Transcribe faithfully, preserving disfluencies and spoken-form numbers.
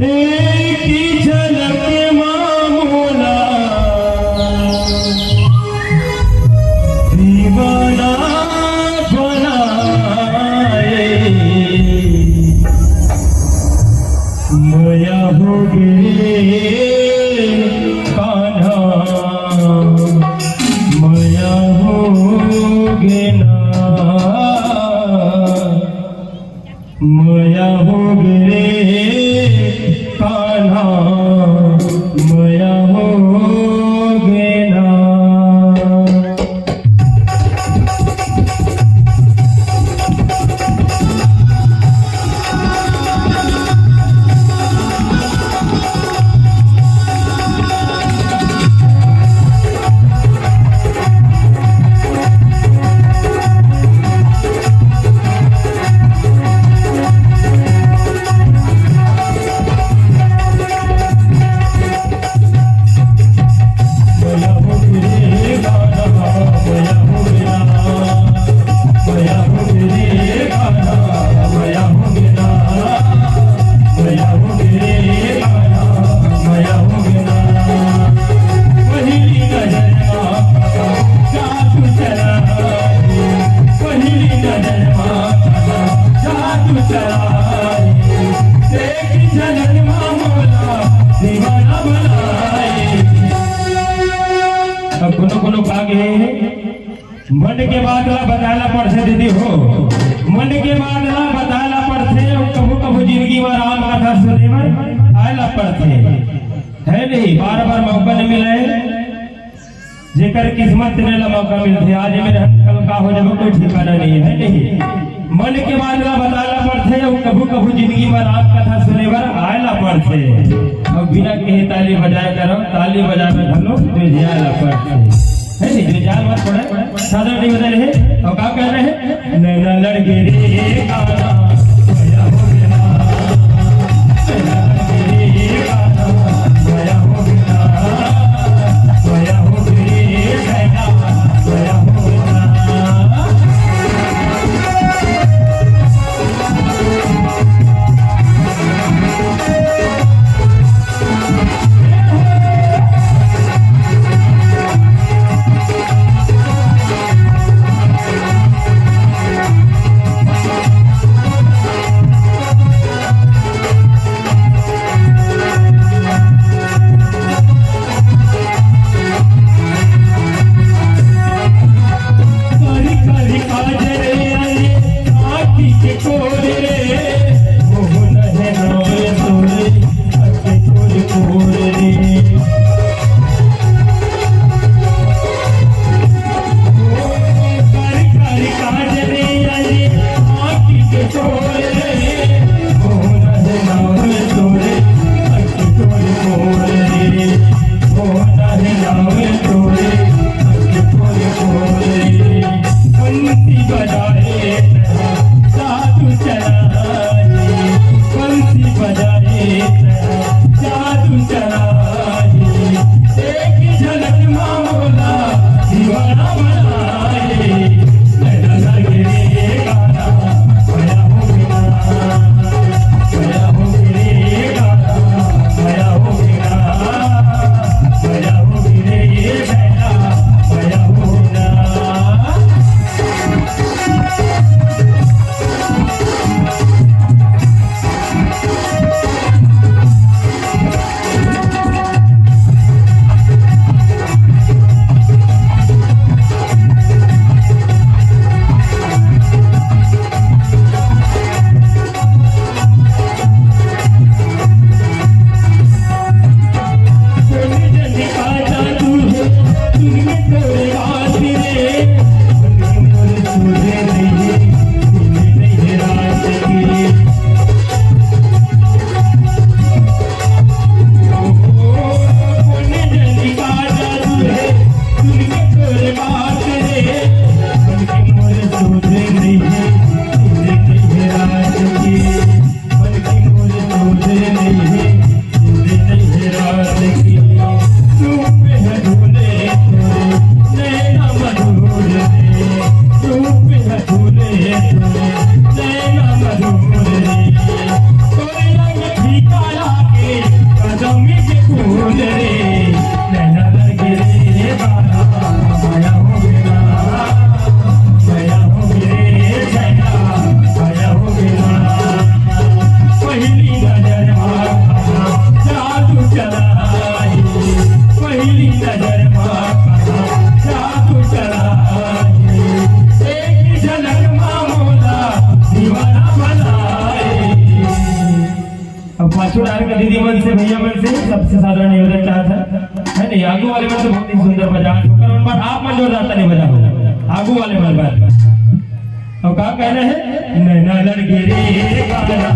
एक झलक मा मोला दीवाना बनाए। मया होगे कान्हा, मया होगे ना, मया होगे कान्हा, मया होगे ना। अब कोनो कोनो का कहे हे, मन के बात ला बताए ला पड़थे दीदी हो, मन के बात ला बताए ला पड़थे। अउ कभू कभू जिंदगी में राम कथा सुने बर आए ला पड़थे, है नहीं? बार बार मौका नहीं मिले, जेकर किस्मत तेने ला मौका मिलथे। आज मेरे हन, कल का हो जाबो, कोई ठिकाना नहीं है, नहीं? मन के बात ला बताए ला पड़थे, अउ कभू कभू जिंदगी में राम कथा सुने बर आए ला पड़थे। अउ बिना कहे ताली बजाए करव, ताली बजाए में घलो जुझियाए ला पड़थे। है नहीं, जुझियाए मत पड़े, सादा नहीं बजा रहे। अउ का कह रहे हैं? नैना लड़ गे रे काला, मया हो गे ना। नैना लड़ गे रे काला, मया हो गे ना। मया हो गे रे नैना, मया हो गे ना। छुड़ार के दीदी मन से, भैया मन से सबसे साधारण निवेदन चाहत है, है नहीं? आगू वाले मन तो बहुत ही सुंदर बजा, ओकर मन बर आप मन जोरदार ताली बजाओ, आगू वाले मन बर। और का कहना है? नैना लड़के रे काला,